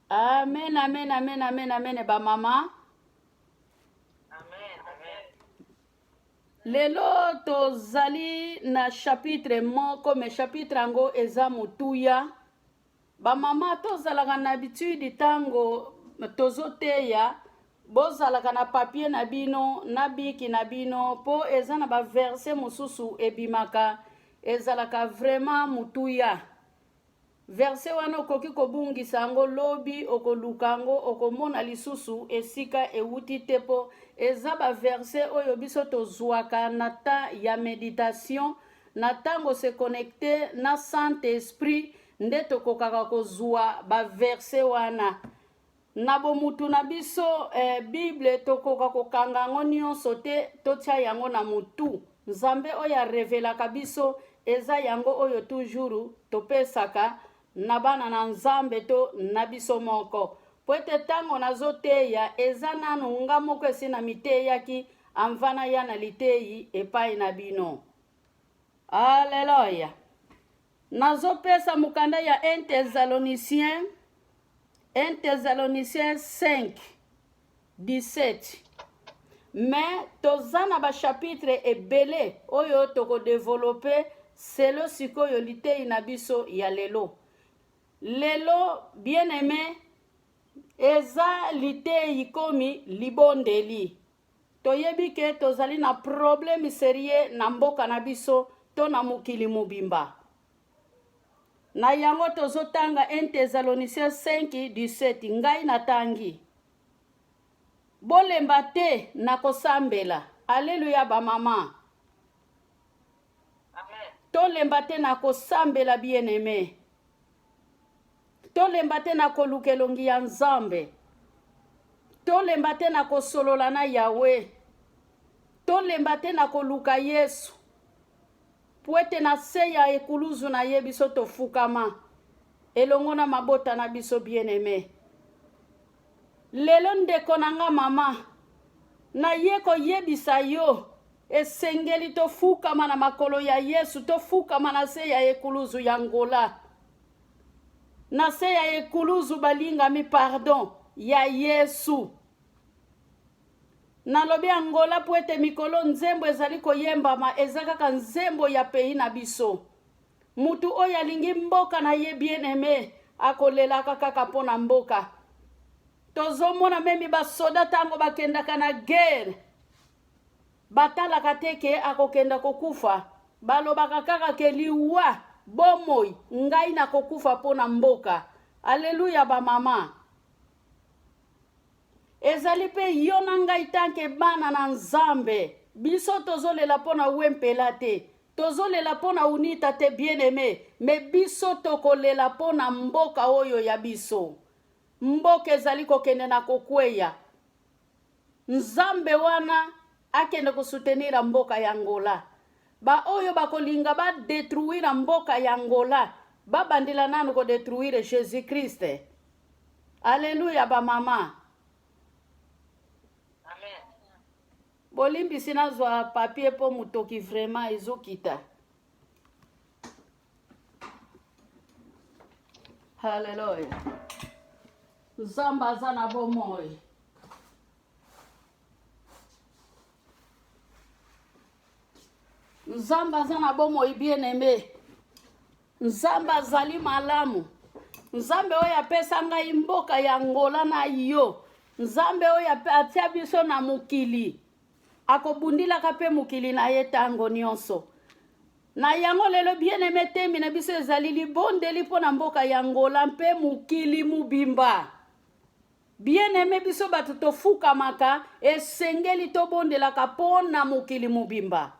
Amen, amen, amen, amen, amen, ba mama. Amen, amen. Lelo tozali na chapitre moko, mais chapitre yango eza motuya. Ba mama tozalaka na habitude tango tozoteya bozalaka na papier na bino na biki na bino po eza na ba verset mosusu ebimaka ezalaka vraiment motuya. Verset wana okoki kobungisa yango lobi okoluka yango okomona lisusu esika ewuti te po eza ba verset oyo biso tozuaka na temps ya meditation na tango se connecter na Saint Esprit nde tokokaka kozua ba verset wana Na bomutu na biso eh, bible tokoka kokanga yango nionso te totia yango na mutu nzambe oyo a revelaka biso eza yango oyo toujours topesaka na bana na nzambe to na biso moko po ete tango nazo teya eza nanu nga moko esi na miteyaki anva naya na liteyi epai na bino Alleluia nazo pesa mokanda ya 1 Thessaloniciens 1 Thessaloniciens 5 17 mais toza na bachapitre ebele oyo tokodevelope selo sikoyo liteyi na biso ya lelo lelo bien aime eza liteyi komi libondeli toyebi ke tozali na problème serieux na mboka na biso to na mokili mobimba Na yango tozotanga 1 Thessaloniciens 5 17 ngai natangi bolemba te na kosambela aleluya bamama tolemba te na kosambela bien aime tolemba te na koluka elongi ya nzambe tolemba te na kosolola na yawe tolemba te na koluka yesu Pwete na se ya ekuluzu na ye biso tofukama elongo na mabota na biso bien-aime. Lelo ndeko na nga mama, naye koyebisa yo esengeli tofukama na makolo ya Yesu, tofukama na se ya ekuluzu ya Angola. Na se ya ekuluzu balingami pardon ya Yesu. Nalobi Angola po ete mikolo nzembo ezali koyembama eza kaka nzembo ya pays na biso. Mutu oyo alingi mboka na ye bien aime akolelaka kaka po na mboka. Tozomona meme ba soda tango bakendaka na guerre batalaka te ke akokenda kokufa, balobaka kaka ke liwa bomoi ngai nakokufa po na mboka. Alleluia ba mama. Ezali pe yo na ngai tant que bana na Nzambe. Biso tozolela mpo na Wempela te, tozolela mpo na Unita te bien aime, mais biso tokolela mpo na mboka oyo ya biso. Mboka ezali kokende na kokweya. Nzambe wana akende ko soutenir mboka ya Angola. Ba oyo bakolinga ba detruire mboka ya Angola, babandela nanu ko detruire Jesus Christ. Alleluia ba mama. Amen. Bolimbisi nazwa papier po mutoki vraiment ezokita. Haleluya. Nzambe aza na bomoi. Nzambe aza na bomoi bien aime. Nzambe azali malamu. Nzambe oyo apesa ngai mboka ya Angola na yo. Nzambe oyo atia biso na mokili. Akobundilaka mpe mokili na ye tango nyonso. Na yango lelo bien aime temi na biso ezali libondeli mpo na mboka ya Angola mpe mokili mobimba. Bien aime biso bato tofukamaka esengeli tobondelaka mpo na mokili mobimba.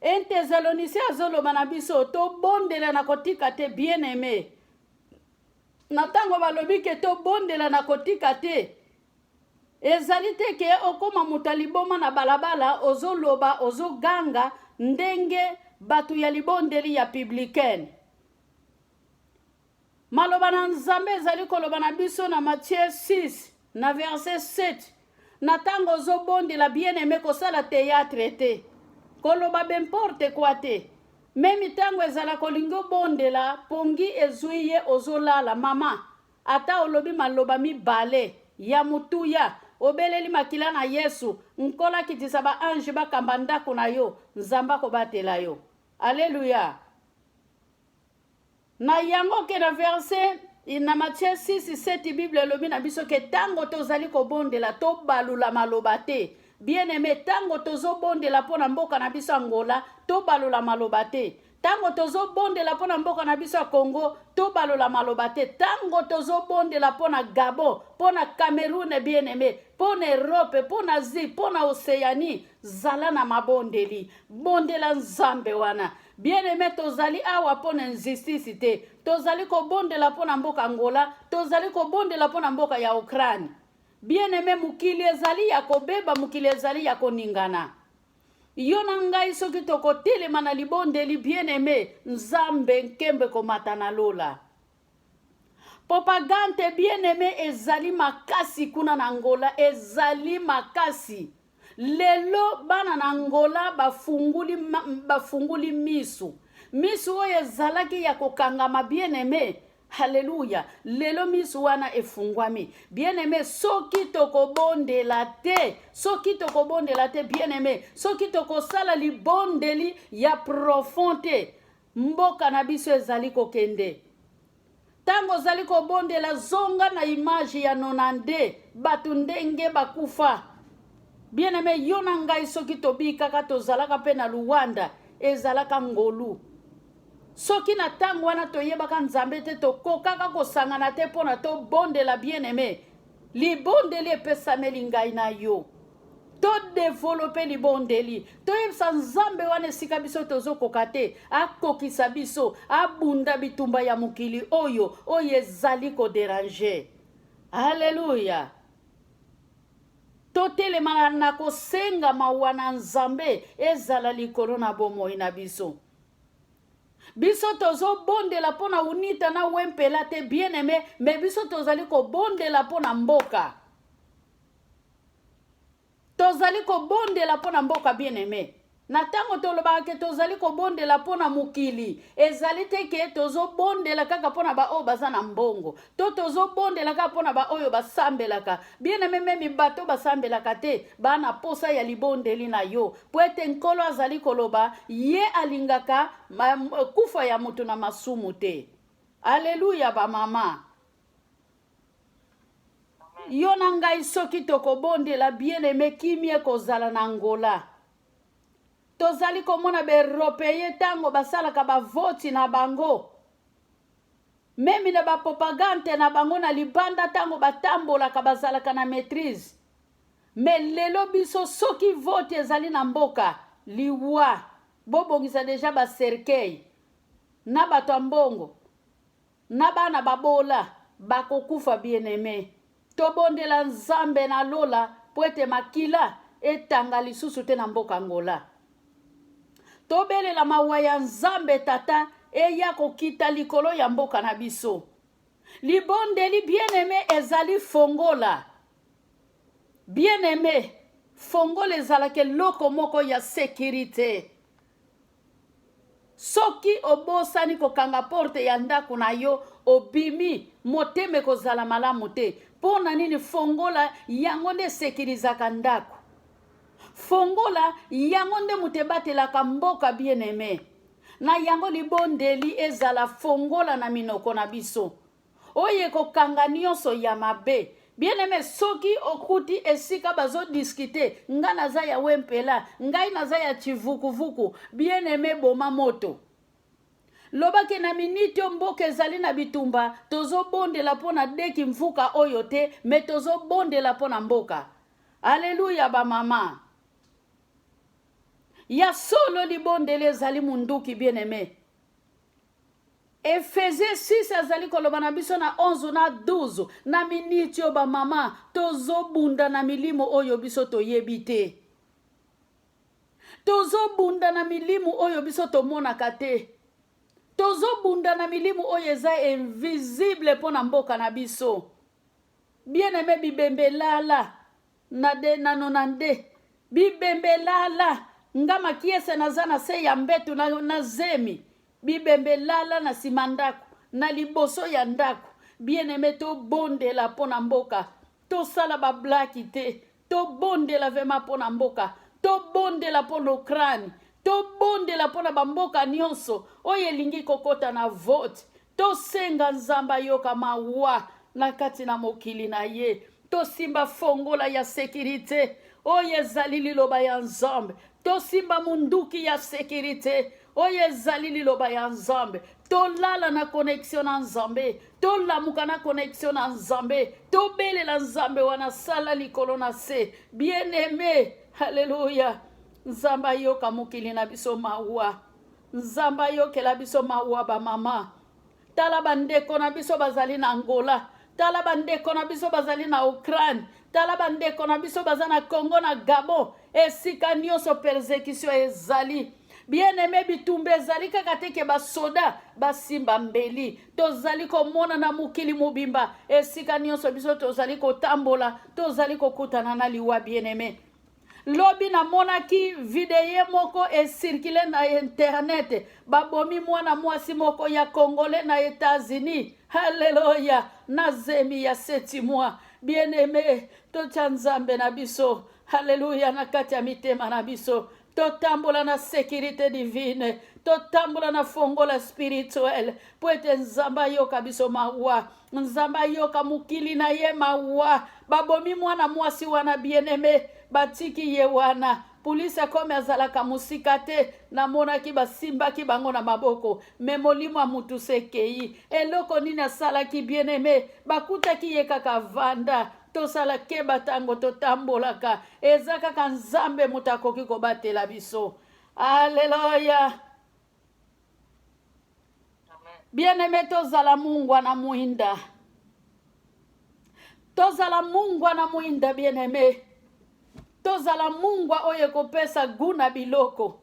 1 Thessaloniciens azoloba na biso tobondela na kotika te bien aime. Na ntango balobi ke tobondela na kotika te, ezali te ke okoma moto ya liboma na balabala ozoloba ozoganga ndenge bato ya libondeli ya publicaine. Maloba na Nzambe ezali koloba na biso na Matthieu 6 na verset 7 na ntango ozobondela bien aime kosala theatre te koloba b'importe quoi te meme ntango ezala kolingi obondela pongi ezwi ye ozolala mama. Ata olobi maloba mibale ya motuya, obeleli makila na Yesu, Nkolo akitisa ba ange bakamba ndako na yo, Nzambe akobatela yo. Aleluya! Na yango ke na verse na Matthieu 6, 7 Bible elobi na biso ke tango tozali kobondela tobalula maloba te. Bien aime, tango tozobondela mpo na mboka na biso Angola, tobalula maloba te. Tango tozobondela mpo na mboka na biso ya Congo, tobalola maloba te. Tango tozobondela mpo na Gabon, mpo na Cameroun, bien aime, mpo na Europe, mpo na Asie, mpo na Oceanie, zala na mabondeli. Bondela Nzambe wana. Bien aime, tozali awa mpo na injustice te. Tozali kobondela mpo na mboka Angola, tozali kobondela mpo na mboka ya Ukraine. Bien aime, mokili ezali ya kobeba, mokili ezali ya koningana. Yo na ngai soki tokotelema na libondeli, bien aime, Nzambe nkembo ekomata na lola. Propagande, bien aime, ezali makasi kuna na Angola, ezali makasi. Lelo bana na Angola bafunguli, bafunguli misu. Misu oyo ezalaki ya kokangama, bien aime, Haleluya! Lelo misu wana efungwami. Bien aime, soki tokobondela te, soki tokobondela te, bien aime, soki tokosala libondeli ya profond te, mboka na biso ezali kokende. Ntango ozali kobondela, zonga na image ya 92, bato ndenge bakufa. Bien aime, yo na ngai soki tobikaka, tozalaka mpe na Luanda, ezalaka ngolu. Soki na tango wana toyebaka Nzambe te, tokokaka kosangana te mpo na tobondela. Bien aime, libondeli epesameli ngai na yo. Todevelope libondeli, toyebisa Nzambe wana esika biso tozokoka te, akokisa biso, abunda bitumba ya mokili oyo oyo ezali koderange. Aleluya! Totelema na kosenga mawa na Nzambe ezala likolo na bomoi na biso. Biso tozobondela mpo na UNITA na Wempela te, bien aime, me biso tozali kobondela mpo na mboka. Tozali kobondela mpo na mboka, bien aime. Na ntango tolobaka ke tozali kobondela mpo na mokili, ezali te ke tozobondela kaka mpo na baoyo baza na mbongo, to tozobondela kaka mpo na baoyo basambelaka. Bien aime, memi bato basambelaka te bana posa ya libondeli na yo, mpo ete Nkolo azali koloba ye alingaka kufa ya moto na masumu te. Aleluya bamama. Yo na ngai soki tokobondela, bien aime, kimia ekozala na Angola. Tozali komona baeuropeen ntango basalaka bavoti na bango, meme na bapropagande na bango na libanda, ntango batambolaka bazalaka na maîtrise. Me lelo biso soki vote ezali na mboka, liwa. Bobongisa deja bacercueil na bato ya mbongo na bana babola bakokufa. Bien aime, tobondela Nzambe na lola mpo ete makila etanga lisusu te na mboka Angola. Tobelela mawa ya Nzambe Tata eya kokita likolo ya mboka na biso. Libondeli, bien aime, ezali fongola. Bien aime, fongola ezalaka eloko moko ya sécurité. Soki obosani kokanga porte ya ndako na yo, obimi, motema ekozala malamu te. Mpo na nini? Fongola yango nde esekirizaka ndako. Fongola yango nde moto ebatelaka mboka, bien aime. Na yango libondeli ezala fongola na minoko na biso oyo ekokanga nyonso ya mabe. Bien aime, soki okuti esika bazodiskute, ngai naza ya Wempela, ngai naza ya Chivukuvuku, bien aime, boma moto. Lobaki na miniti oyo mboka ezali na bitumba, tozobondela mpo na deki mvuka oyo te, me tozobondela mpo na mboka. Aleluya bamama. Ya solo libondeli ezali munduki, bien aime. Efesie 6 azali koloba na biso na 11 na 12. Na miniti oyo bamama tozobunda na milimo oyo biso toyebi te. Tozobunda na milimo oyo biso tomonaka te. Tozobunda na milimo oyo eza invisible mpo na mboka na biso. Bien aime, bibembe lala na de na nonande, bibembe lala. Nga makiese naza na se ya mbetu na zemi. Bibembe lala na nsima ndako, na liboso ya ndako. Bien-aime, tobondela mpo na mboka. Tosala ba blaki te. Tobondela vraiment mpo na mboka. Tobondela mpo na Ukraine. Tobondela mpo na bamboka nyonso oyo elingi kokota na vote. Tosenga Nzambe ayoka mawa na kati na mokili na ye. Tosimba fongola ya sekirite oyo ezali liloba ya Nzambe. Tosimba munduki ya sekirite oyo ezali liloba ya Nzambe. Tolala na connexion na Nzambe, tolamuka na connexion na Nzambe, tobelela Nzambe wana sala likolo na se. Bien-aime, haleluya. Nzambe ayoka mokili na biso mawa. Nzambe ayokela biso mawa ba mama. Tala bandeko na biso bazali na Angola, tala bandeko na biso bazali na Ukraine, tala bandeko na biso baza na Congo na Gabon, esika nyonso persecution ezali. Bien-aime, bitumba ezali kaka te ke basoda basimba mbeli. Tozali komona na mokili mobimba, esika nyonso biso tozali kotambola, tozali kokutana na liwa. Bien-aime, lobi namonaki video moko ecircule na internet, babomi mwana mwasi moko ya Congolais na États-Unis. Haleluya, na zemi ya 7 mois. Bien-aime, totya Nzambe na biso, haleluya, na kati ya mitema na biso. Totambola na sécurité divine, totambola na fongola spirituelle, po ete Nzambe ayoka biso mawa. Nzambe ayoka mokili na ye mawa. Babomi mwana mwasi wana, bien-aime, batiki ye wana. Polisi akomi azalaka mosika te, namonaki basimbaki bango na maboko, me molimo ya mutu sekei. Eloko nini asalaki? Bien-aime, bakutaki ye kaka vanda. Tosala keba ntango totambolaka, eza kaka Nzambe moto akoki kobatela biso. Aleluya. Bien-aime, tozala mungwa na mwinda, tozala mungwa na mwinda. Bien-aime, tozala mungwa oyo ekopesa gu na biloko,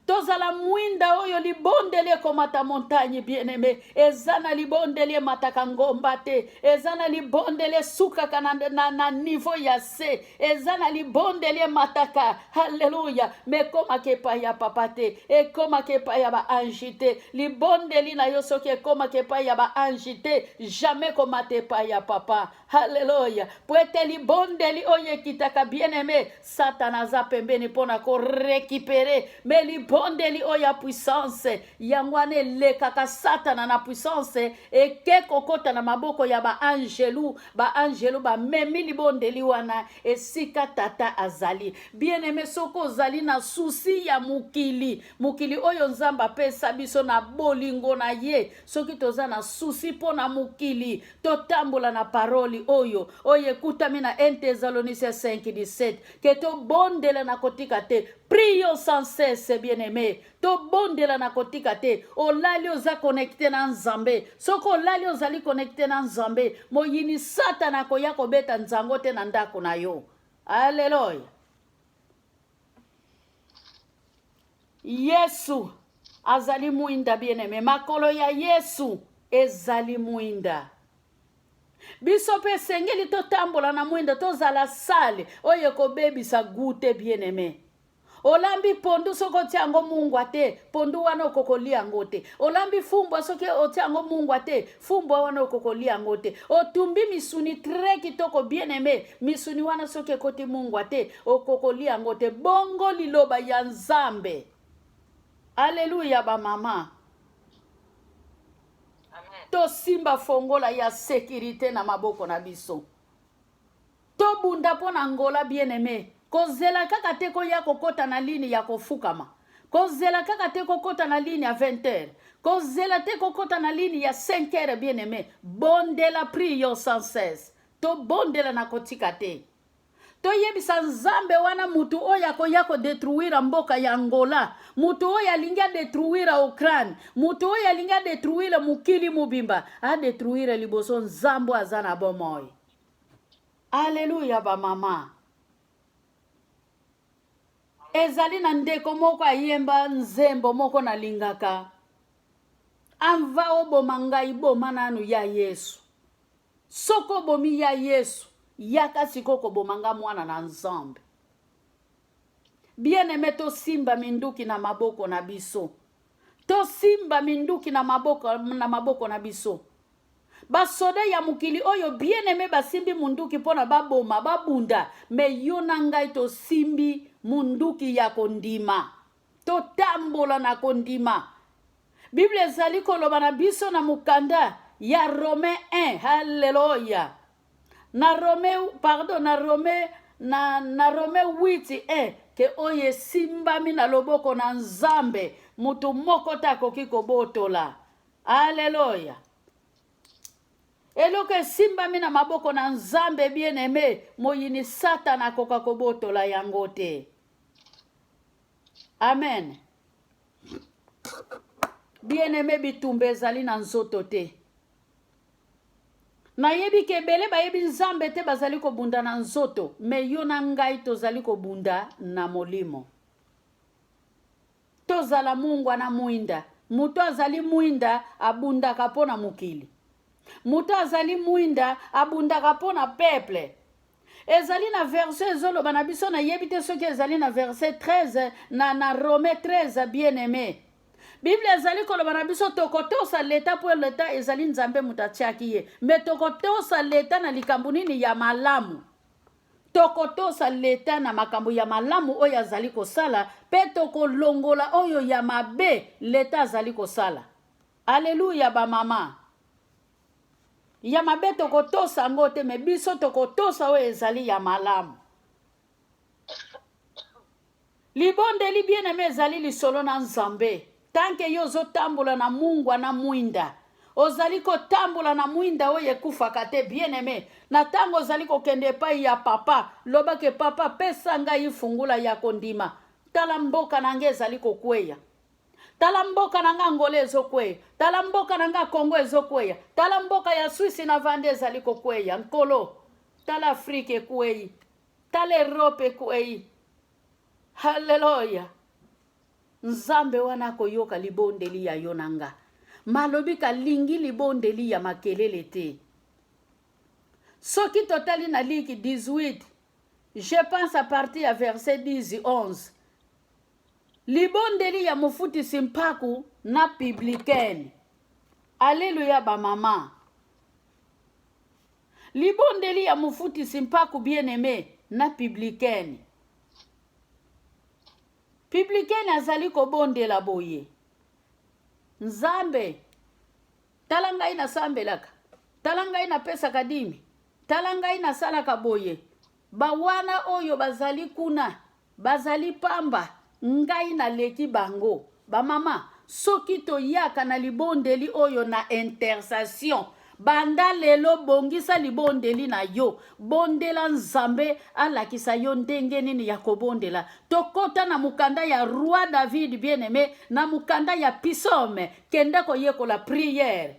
tozala mwinda oyo libondeli ekomata montagne. Bien-aime, eza na libondeli emataka ngomba te, eza na libondeli esukaka na niveau ya se, eza na libondeli emataka, halleluya, me ekomaka epai ya papa te, ekomaka epai ya baange te. Libondeli na yo soki ekomaka epai ya baange te, jamais komata epai ya papa. Halleluya, po ete libondeli oyo ekitaka, bien-aime, Satana aza pembeni mpona korécupérer. Me libondeli oyo ya puissance, yango wana elekaka Satana na puissance, eke kokota na maboko ya baangelu. Baangelu bamemi libondeli wana esika tata azali. Bien-aime, soki ozali na souci ya mokili, mokili oyo Nzambe apesa biso na bolingo na ye, soki toza na souci mpo na mokili, totambola na parole oyo ekutami na 1 Thessaloniciens 5:17, ke tobondela na kotika te. Prions sans cesse. Bien-aimé, tobondela na kotika te. Olali, oza connecté na Nzambe. Soki olali, ozali connecté na Nzambe, moyini Satana akoya kobeta nzango te na ndako na yo. Alleluya. Yesu azali mwinda. Bien-aimé, makolo ya Yesu ezali mwinda. Biso mpe esengeli totambola na mwinda, tozala sale oyo ekobebisa gu te. Bien-aimé, olambi pondu, soki otia yango mungwa te, pondu wana okokolia yango te. Olambi fumbwa, soki otia yango mungwa te, fumbwa wana okokolia yango te. Otumbi misuni très kitoko, bien aimé, misuni wana soki ekoti mungwa te, okokolia yango te. Bongo liloba ya Nzambe. Aleluya, bamama, tosimba fongola ya sécurité na maboko na biso, tobunda mpo na Angola. Bien aimé, kozela kaka te koya kokɔta na ligne ya kofukama, kozela kaka te kokɔta na ligne ya 20 heures, kozela te kokɔta na ligne ya 5 heures. Bien aimé, bondela, prions sans cesse, tobondela na kotika te. Toyebisa Nzambe wana mutu oyo akoya kodétruire mboka ya Angola, mutu oyo alingi adétruire Ukraine, mutu oyo alingi adétruire mokili mobimba, adétruire liboso Nzambe aza na bomoi. Aleluya, bamama. Ezali na ndeko moko ayemba nzembo moko nalingaka: "Avant oboma ngai, boma nanu ya Yesu. Soki obomi ya Yesu, yaka sikoyo koboma nga mwana na Nzambe." Bien aimé, tosimba minduki na maboko na biso, tosimba minduki na maboko na biso. Basoda ya mokili oyo bien aime basimbi munduki mpo na baboma, babunda, me yo na ngai tosimbi munduki ya kondima. Totambola na kondima. Biblia ezali koloba na biso na mokanda ya Romain 1, haleluya. Na Romain, pardon, na Romain na, na Romain 8 1 ke oyo esimbami na loboko na Nzambe, moto moko te akoki kobotola. Aleluya. Eloko esimbami na maboko na Nzambe, bien aime, moyini Satana akoka kobotola yango te. Amen. Bien aime, bitumba ezali na nzoto te. Nayebi ke ebele bayebi Nzambe te, bazali kobunda na nzoto, me yo na ngai tozali kobunda na molimo. Tozala mungwa na mwinda. Moto azali mwinda abundaka mpo na mokili. Moto azali mwinda abundaka mpo na peuple. Ezali na verset ezoloba na biso, nayebi te soki ezali na verset 13 na Romain 13, bien aimé. Bible ezali koloba na biso tokotosa leta mpo leta ezali Nzambe moto atiaki ye. Me tokotosa leta na likambo nini ya malamu. Tokotosa leta na makambo ya malamu oyo azali kosala, mpe tokolongola oyo ya mabe leta azali kosala. Aleluya bamama. Ya mabe tokotosa yango te, me biso tokotosa oyo ezali ya malamu. Libondeli bien aime ezali lisolo na Nzambe. Tanke yo ozotambola na mungwa na mwinda, ozali kotambola na mwinda oyo ekufaka te, bien aime. Na ntango ozali kokende epai ya papa, lobake papa, pesa ngai fungula ya kondima. Tala mboka na ngai ezali kokweya. Tala mboka na nga Angola ezokweya. Tala mboka na nga Congo ezokweya. Tala mboka ya Suisse na vandi ezali kokweya. Nkolo, tala Afrique ekweyi. Tala Europe ekweyi. Haleluya. Nzambe wana akoyoka libondeli ya yo na nga. Malobi kalingi libondeli ya makelele te. Soki totali na Luc 18, je pense à partir ya verset 10 11. Libondeli ya mofutisi mpaku na publicaine. Aleluya ba mama. Libondeli ya mofutisi mpaku bien aimé na publicaine. Publicaine azali kobondela boye. Nzambe, tala ngai nasambelaka, tala ngai napesaka dimi, tala ngai nasalaka boye. Bawana oyo bazali kuna bazali pamba, ngai naleki bango. Bamama, soki toyaka na libondeli oyo na intercession, banda lelo bongisa libondeli na yo, bondela Nzambe alakisa yo ndenge nini ya kobondela. Tokota na mokanda ya Roi David bien-aimé, na mokanda ya Psaume, kende koyekola prière.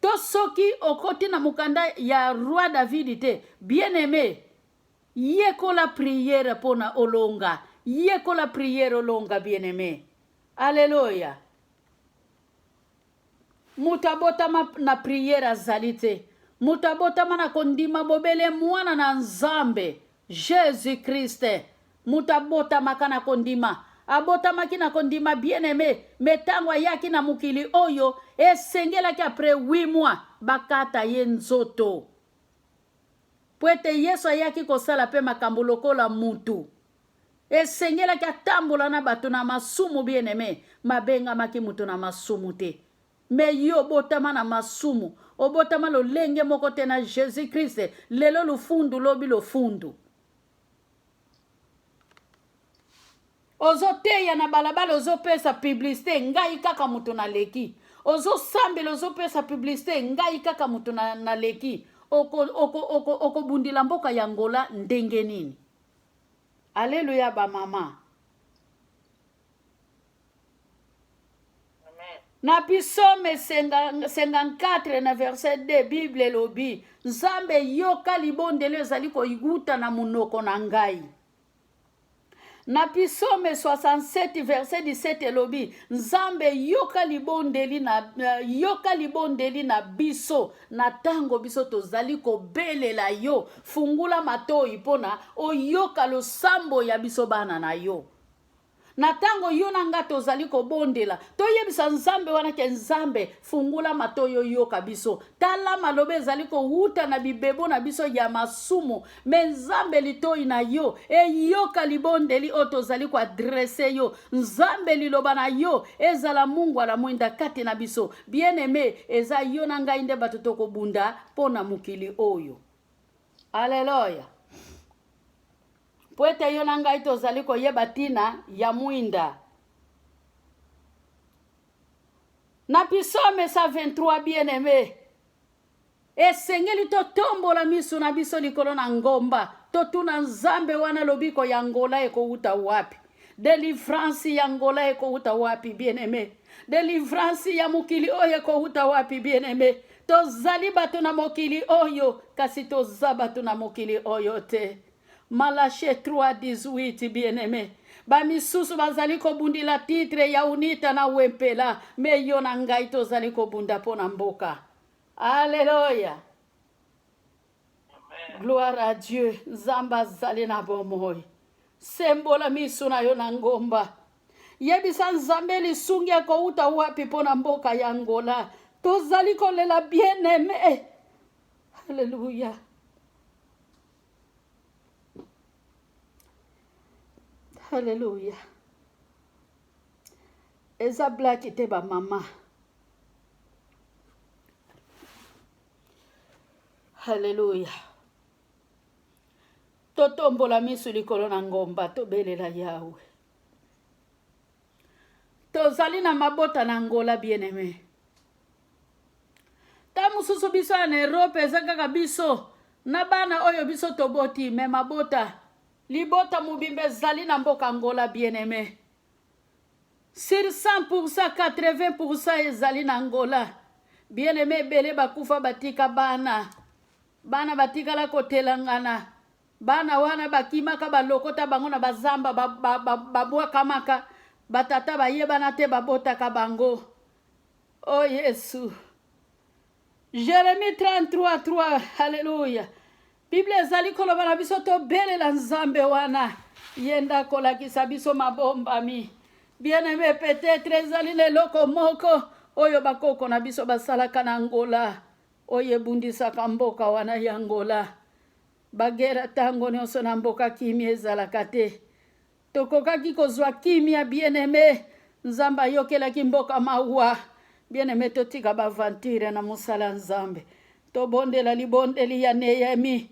To soki okoti na mokanda ya Roi David te, bien-aimé, yekola prière pona olonga. Yekola prière olonga, bien-aimé. Alléluia. Moto abotama na prière azali te. Moto abotama na kondima bobele mwana na Nzambe, Jésus Christ. Moto abotamaka na kondima. Abotamaki na kondima, bien-aimé, me tango ayaki na mokili oyo, esengelaki après 8 mois bakata ye nzoto. Po ete Yesu ayaki kosala pe makambo lokola mutu. Esengelaki atambola na bato na masumu, bien-aimé, mabengamaki mutu na masumu te. Me yo obotama na masumu, obotama lolenge moko te na Jésus Christ, lelo lofundu lobi lofundu. Ozoteya na balabala, ozopesa publicité, ngai kaka moto naleki. Ozosambela, ozopesa publicité, ngai kaka moto naleki. Okobundela mboka ya Angola ndenge nini? Alléluia ba mama. Na Psaume 54 na verset 2, Bible elobi, Nzambe yoka libondeli ezali koyuta na monoko na ngai. Na Psaume 67 verset 17 elobi, Nzambe yoka libondeli na, yoka libondeli na biso na tango biso tozali kobelela yo, fungula matoi mpona oyoka losambo ya biso bana na yo. Na ntango yo na nga tozali kobondela, toyebisa Nzambe wana ke Nzambe, fungola matoyi oyoka biso. Tala maloba ezali kowuta na bibebo na biso ya masumu, me Nzambe litoyi na yo eyoka libondeli oyo tozali koadrese yo. Nzambe liloba na yo ezala mungwa na mwinda kati na biso. Bien-aime, eza yo na ngai nde bato tokobunda mpo na mokili oyo. Aleluya! Mpo ete yo na ngai tozali koyeba ntina ya mwinda. Na Psaume 123, bien-aime, esengeli totombola miso na biso likolo na ngomba, totuna Nzambe wana lobiko ya Angola ekowuta wapi? Delivrance ya Angola ekowuta wapi, bien-aime? Delivrance ya mokili oyo ekowuta wapi, bien-aime? Tozali bato na mokili oyo, kasi toza bato na mokili oyo te. Malache 3:18, bien-aime. Bamisusu bazali kobundila titre ya UNITA na Wempela, me yo na ngai tozali kobunda mpo na mboka. Alleluia. Gloire à Dieu. Nzambe azali na bomoi. Sembola miso na yo na ngomba. Yebisa Nzambe lisungi ekouta wapi mpo na mboka ya Angola. Tozali kolela bien-aime. Alleluia. Alleluia. Eza blaki te ba mama. Alleluia. Totombola miso likolo na ngomba, tobelela Yawe. Tozali na mabota na Angola, bien-aimé. Ta mosusu biso ya na Europe eza kaka biso na bana oyo biso toboti, me mabota libota mobimba ezali na mboka Angola, bien-aimé. Sur 100%, 80% ezali na Angola. Bien-aimé, ebele bakufa batika bana. Bana batikala kotelangana. Bana wana bakimaka balokota bango na bazamba babwakamaka. Batata bayebana te babotaka bango. Oh Yesu. Jeremie 33, 3, Alléluia. Biblia ezali koloba na biso tobelela Nzambe wana ye nde akolakisa biso mabombami. Bien-aimé, peut-être ezali na eloko moko oyo bakoko na biso basalaka na Angola oyo ebundisaka mboka wana ya Angola. Bagera ntango nyonso na mboka kimia ezalaka te. Tokokaki kozwa kimia, bien-aimé. Nzambe ayokelaki mboka mawa. Bien-aimé, totika baaventure na mosala Nzambe. Tobondela libondeli ya Nehemi.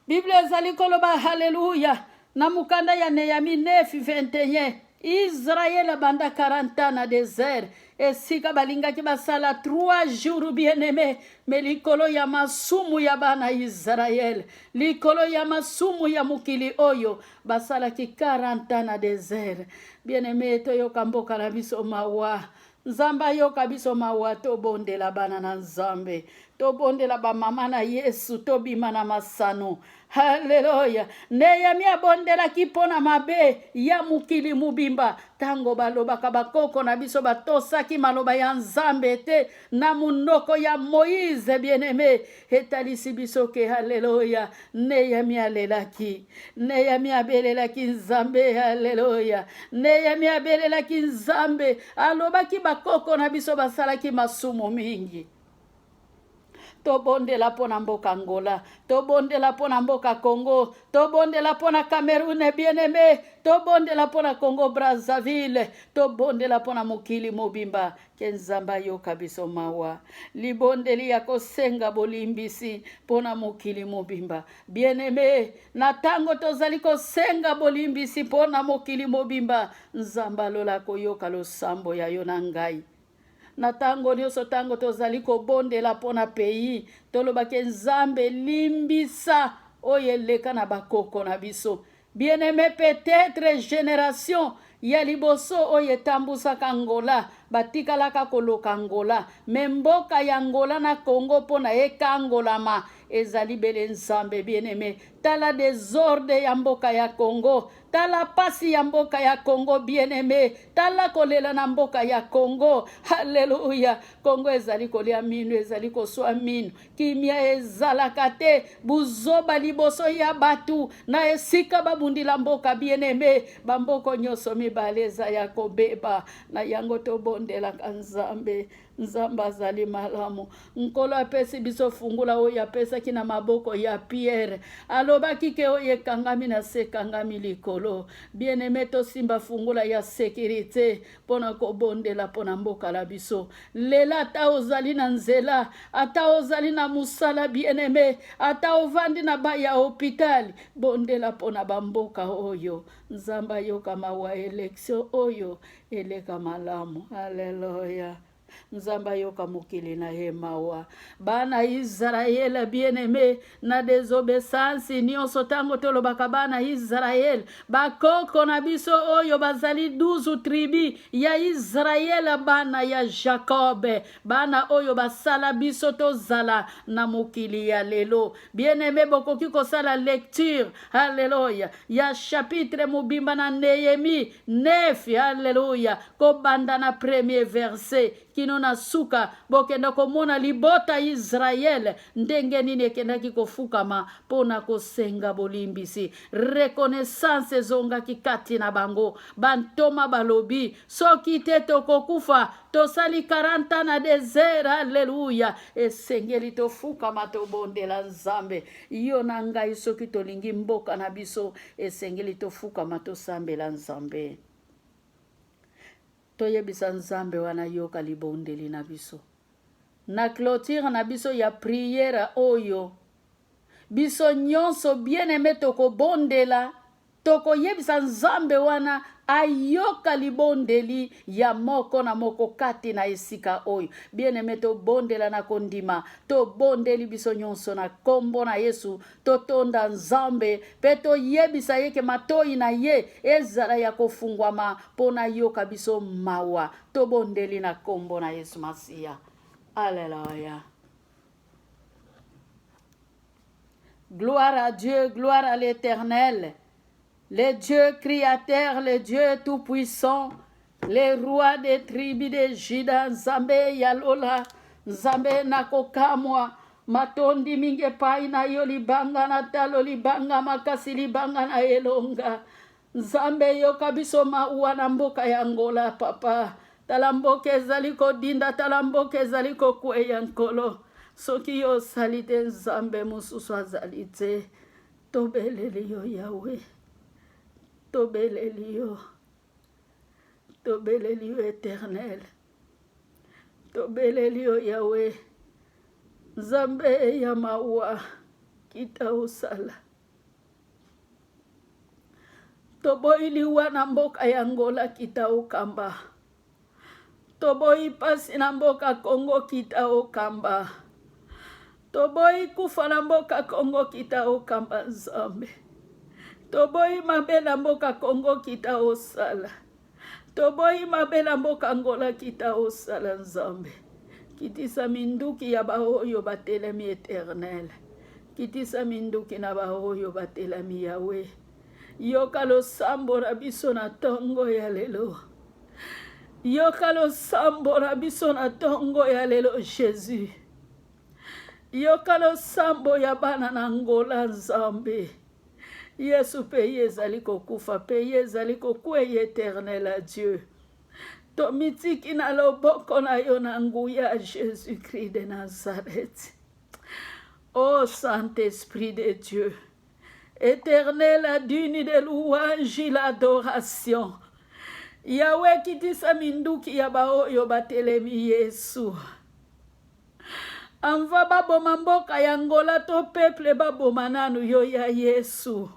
Biblia ezali koloba haleluya na mokanda ya Nehemi 9:21. Israël abanda 40 ans na désert esika balingaki basala 3 jours bien-aimé, me likolo ya masumu ya bana Israël, likolo ya masumu ya mokili oyo basalaki 40 ans na désert. Bien-aimé, toyoka mboka na biso mawa. Nzambe ayoka biso mawa. Tobondela bana na Nzambe, tobondela bamama na Yesu, tobima na masano. Haleluya. Nehemi abondelaki mpo na mabe ya mokili mobimba. Ntango balobaka bakoko na biso batosaki maloba ya Nzambe te na monoko ya Moïse, bien-aimé, etalisi biso ke haleluya, Nehemi alelaki, Nehemi abelelaki Nzambe, haleluya. Nehemi abelelaki Nzambe, alobaki bakoko na biso basalaki masumu mingi. Tobondela mpo na mboka Angola, tobondela mpo na mboka Congo, tobondela mpo na Cameroun, bien-aimé, tobondela mpo na Congo Brazzaville, tobondela mpo na mokili mobimba. Ke Nzambe ayoka biso mawa. Libondeli ya kosenga bolimbisi mpo na mokili mobimba. Bien-aimé, na tango tozali kosenga bolimbisi mpo na mokili mobimba, Nzambe alola koyoka losambo ya yo na ngai. Na tango nyonso tango tozali kobondela mpo na pays, tolobake Nzambe limbisa oyo eleka na bakoko na biso. Bien-aimé, peut-être génération ya liboso oyo etambusaka Angola Batikalaka koloka Angola, mais mboka ya Angola na Congo mpo na ekangolama ezali bele Nzambe. Bien-aimé, tala desordre ya mboka ya Congo, tala pasi ya mboka ya Congo. Bien-aimé, tala kolela na mboka ya Congo. Halleluya! Congo ezali kolia minu, ezali koswa minu, kimia ezalaka te, buzoba liboso ya bato na esika babundila mboka. Bien-aimé, bamboko nyonso mibale eza ya kobeba. Na yango tobondelaka Nzambe. Nzambe azali malamu. Nkolo apesi biso fungula oyo apesaki na maboko ya Pierre. Alobaki ke oyo ekangami na se ekangami likolo. Bien-aimé, tosimba fungula ya sécurité mpo na kobondela mpo na mboka na biso. Lela, ata ozali na nzela, ata ozali na mosala, bien-aimé, ata ovandi na ba ya hôpital, bondela mpo na bamboka oyo. Nzambe ayoka mawa, élection oyo eleka malamu. Alleluya! Nzambe ayoka mokili na ye mawa. Bana Israele, bien-aimé, na désobéissance nyonso, ntango tolobaka bana Israele, bakoko na biso oyo bazali 12 tribu ya Israele, bana ya Jacob, bana oyo basala biso tozala na mokili ya lelo. Bien-aimé, bokoki kosala lecture, alleluya, ya chapitre mobimba na Néhémie 9, alleluya, kobanda na premier verset kino na suka. Bokenda komona libota Israele ndenge nini ekendaki kofukama mpo na kosenga bolimbisi. Reconnaissance ezongaki kati na bango. Bantoma balobi: "Soki te, tokokufa. Tosali 40 ans na désert." Alleluya! Esengeli tofukama, tobondela Nzambe. Yo na ngai, soki tolingi mboka na biso, esengeli tofukama, tosambela Nzambe, toyebisa Nzambe wana yoka libondeli na biso. Na clôture na biso ya prière oyo, biso nyonso, bien-aimé, tokobondela, tokoyebisa Nzambe wana ayoka libondeli ya moko na moko kati na esika oyo. Bien-aimé, tobondela na kondima. Tobondeli biso nyonso na nkombo na Yesu. Totonda Nzambe mpe toyebisa ye ke matoi na ye ezala ya kofungwama mpo na yoka biso mawa. Tobondeli na nkombo na Yesu Masiya. Alleluya! Gloire à Dieu, gloire à l'Éternel, le Dieu créateur, le Dieu tout-puissant, le roi des tribus de Juda. Nzambe ya lola, Nzambe nakokamwa, matondi mingi epai na yo, libanga na talo, libanga makasi, libanga na elonga. Nzambe, yoka biso mawa na mboka ya Angola. Papa, tala mboka ezali kodinda, tala mboka ezali kokweya. Nkolo, soki yo osali te, Nzambe mosusu azali te. Tobeleli yo, Yawe, tobeleli yo, tobeleli yo, Éternel, tobeleli yo, Yawe. Nzambe ya mawa, kita osala. Toboyi liwa na mboka ya Angola, kita okamba. Toboyi pasi na mboka Kongo, kita okamba. Toboyi kufa na mboka Kongo, kita okamba. Nzambe, toboyi mabe na mboka Kongo, kita osala. Toboyi mabe na mboka Angola, kita osala. Nzambe, kitisa minduki ya baoyo batelemi. Éternel, kitisa minduki na baoyo batelemi. Yawe, yoka losambo na biso na ntongo ya lelo. Yoka losambo na biso na ntongo ya lelo. Jésus, yoka losambo ya bana na Angola. Nzambe Yesu, mpe ye ezali kokufa, mpe ye ezali kokweya. Éternel à Dieu, tomitiki na loboko na yo na nguya Jésus Christ de Nazareth. Ô Saint-Esprit de Dieu, Éternel digne de louange et l'adoration, Yawe, kitisa minduki ya baoyo batelemi. Yesu, avant baboma mboka ya Angola to peuple, baboma nanu yo ya Yesu.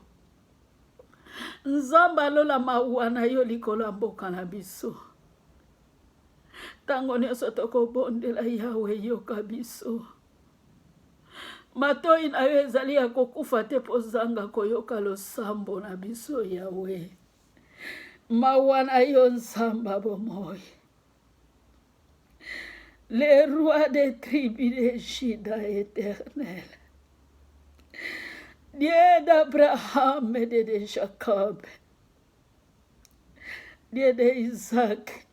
Nzambe alola, mawa na yo likolo ya mboka na biso. Ntango nyonso tokobondela, Yawe, yoka biso. Matoi na yo ezali ya kokufa te mpo zanga koyoka losambo na biso. Yawe, mawa na yo, Nzambe bomoi. Le roi des tribus de Juda éternel. Dieu d'Abraham et de Jacob. Dieu d'Isaac.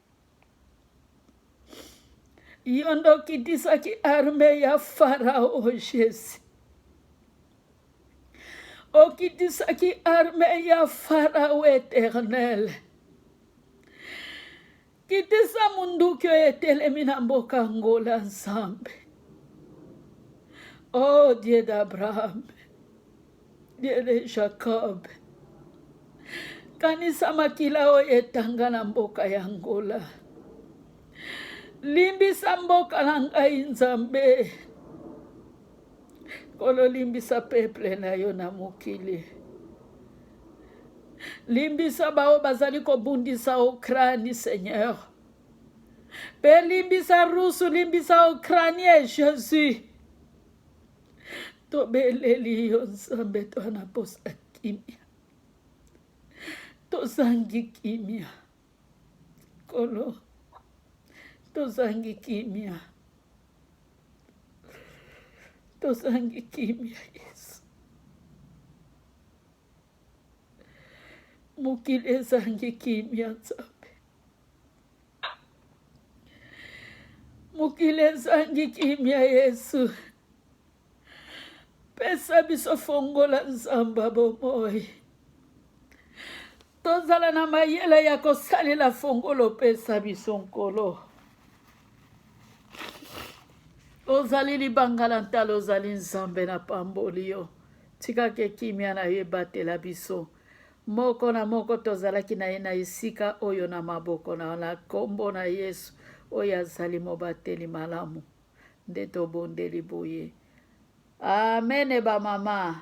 Yo nde okitisaki arme ya Farao Jésus. Okitisaki arme ya Farao éternel. Kitisa munduki oyo etelemi na mboka Angola, Nzambe. Oh Dieu d'Abraham, Dieu de Jacob, kanisa makila oyo etanga na mboka ya Angola. Limbisa mboka na ngai Nzambe. Nkolo limbisa peuple na yo na mokili. Limbisa baoyo bazali kobundisa Ukraine, Seigneur. Pe limbisa Rusu, limbisa Ukraine, Jesus. Tobeleli yo Nzambe, toa na posa kimia. Tozangi kimia. Nkolo, tozangi kimia. Tozangi kimia, Yesu. Mokili ezangi kimia, Nzambe. Mokili ezangi kimia, Yesu. Pesa biso fongola, Nzambe bomoi. Tozala na mayele ya kosalela fongolo opesa biso, Nkolo. Ozali libanga na ntalo, ozali Nzambe na pamboli yo. Tikaka kimia na yo ebatela biso. Moko na moko tozalaki na ye na esika oyo na maboko na na nkombo na Yesu oyo azali mobateli malamu. Nde tobondeli boye. Amen bamama.